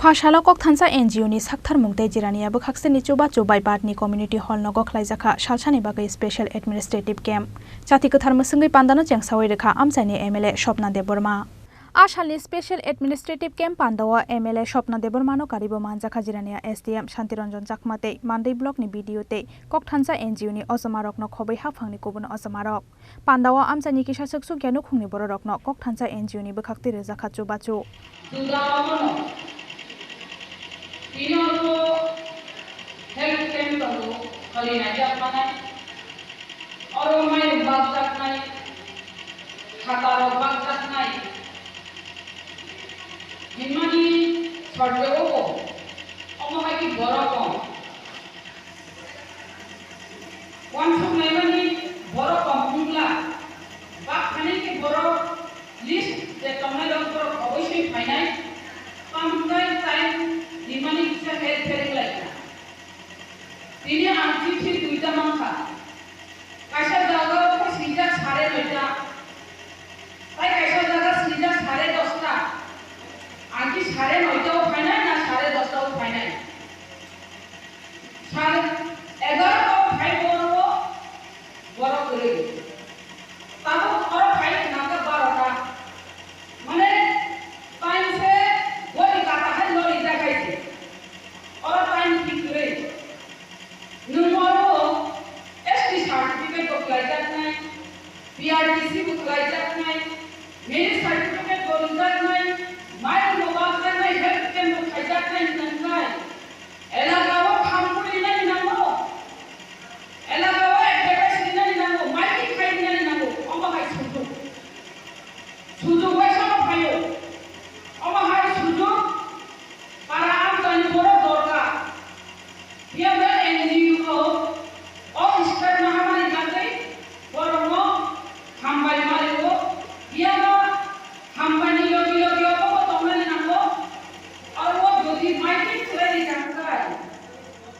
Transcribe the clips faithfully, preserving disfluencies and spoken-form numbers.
Pha salo Kokthansa N G O ni sakthar mung tei Jirania bwkhaksini chubachu bai Batni Community Hall nogo khlaijakha salsani bagwi Special Administrative Camp. Chati kwthar mwswngwi pandano chengsawi rwkha amchaini M L A Swapna Debbarma. A salni Special Administrative Camp pandao M L A Swapna Debbarmano karibo manjakha Jirania S D M Shantiranjan Chakma tei Mandwi Block ni B D O tei Kokthansa N G O ni ojomarokno khobwi haphangni kubun ojomarok. Pandao amchaini kisa swksukya nukhungni bororokno Kokthansa N G O ni bwkhaktwi rwjakha chubachu. Juda omono tini oro health camp tongo, kholi naijak manai. Oro mairum bakjaknai, khatarok bakjaknai. Hinmani sorjeo bo omo hai khe borok kong. Wansuk naimani borok kong wngla, bak thani khe borok list je tongnai rok borok oboisoi phainai, tamhwnkhai time rimani kisa her pher wnglaikha. Tini ang chithi duita mankha, kaisa jagao khe swijak sare noita, tai kaisa jaga swijak sare dosta, ang khe sare noitao phainai na sare dostao phainai? Sare egarota phai borok, borok kwrwi. Tabuk oro phai nangkha barota. Mane time se gori kata hai lori jakhai se. Oro time thik kwrwi. Nwng oro S T certificate bo khlaijaknai, P R T C bo khlaijaknai, marriage certificate bo rwjaknai, mairum bo bakjaknai, health camp bo khaijaknai hwnwi nangkha. Elaka o kham phurinani nango. Elaka o advertise rinani nango, maiting khai rinani nango. Omo hai sujug. Sujug bai sono phaio. Omo hai sujug para amchaini borok dorkar. Phiya ba N G O o, o state mahamari bagwi borokno hambai mario. Phiya ba hambaini logi logi obo bo tongnani nango. Aro jodi maiting khlai rijak khlai,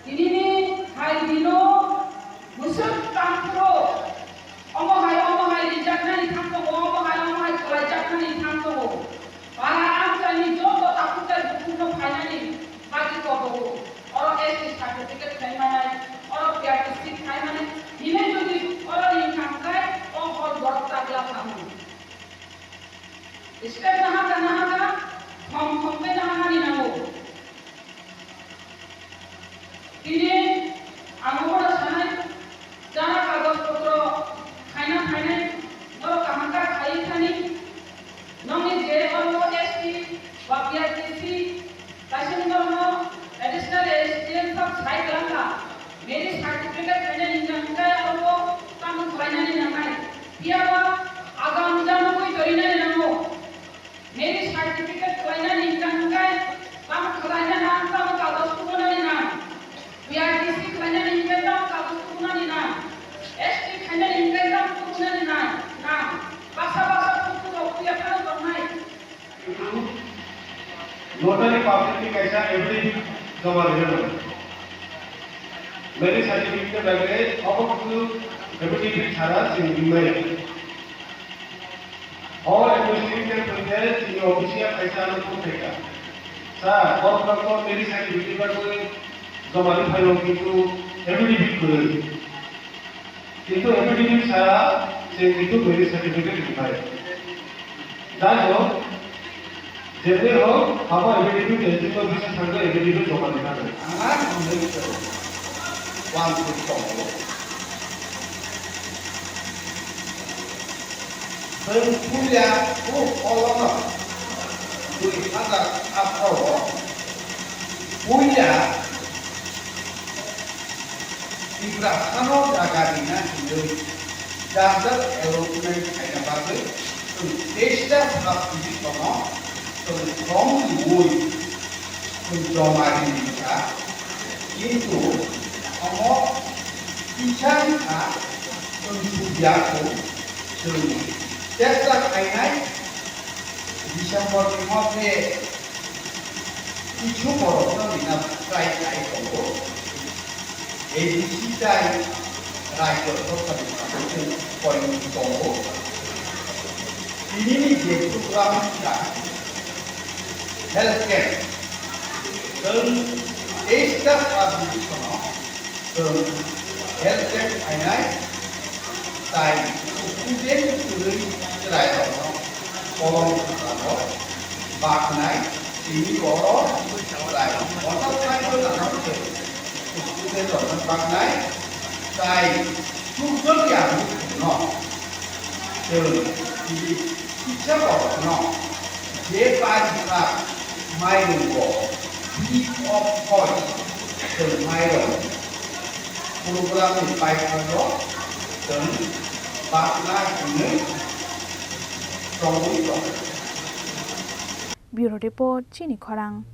tinini hai dino bwswk tangphuru omo hai, omo hai rijaknani thang tongo, omo hai, omo hai khlaijaknani thang tongo. Para amchaini joto takhuk tai bukhukno phainani bagwi kobogo. Oro S T certificate khai manai, oro P R T C khai manai, hinwi jodi oro ring thang khai, o hor borok chagla thango. Step nahaka nahaka, thom thom khe nahanani nango. Tini ang obono sanai, jara kagoj potro khaina phainai, norok kaham khe khaiwi thani, nongni je oro S T ba P R T C, kaisa norokno additional S D M sab sai kwlangkha, marriage certificate khainani hwnka hwnkhe aro tamo khlainani nangnai, phiya ba agam jano bai torinani nango. Marriage certificate khlainani hwnka hwnkhe tamo khlaina nang, tamo kagoj tubunani nang. P R T C khlainani hwnka tamo kagoj tubunani nang. S T khlainani hwnka tamo tubunani nang, nang. Baksa baksa photo rok puya phano tongnai. Notary public ni kaisa affidavit joma rwna nango. Marriage certificate ni bagwi obo kunu affidavit sara chwng rimaya. O administrative camp hwnkhe chini official kaisa ano phone phaikha. Sir, borok rokno marriage certificate bagwi joma rwphai rw kintu affidavit kwrwi. Kintu affidavit sara chwng kintu marriage certificate rwphai. Jai hok, jemni hok, abo affidavit S D O office o thangwi affidavit joma rwna nango. Ang ang hwnwi tongo. One foot tongo. Chwng puila o olono dui hazar atharo o puila Tiprasano jaga rina hinwi jajak allotment khaina bagwi chwng teista subdivision-o chwng thong riui chwng joma ri kha, kintu omo kisa wngkha chwng sukya kho, chwng chesta khainai December ni moddhe kichu borokno rina try khai tongo. A D C tai Rajya Sorkar ni koi tongo. Tinini je program wngkha health camp, Chwng teista subdivision-o chwng health camp phainai, tai student kwrwi chwrairokno kolom kwcharo baknai, tini oro chwrai motor cycle rokno chwng student rokno baknai, tai chukjak ya no chwng tini kisa borokno je pai sa mai rwngo, big of choice chwng mai rwngo. Program ni paithago chwng bakna hinwi tongwi tongo. Bureau Report, Chini Khorang.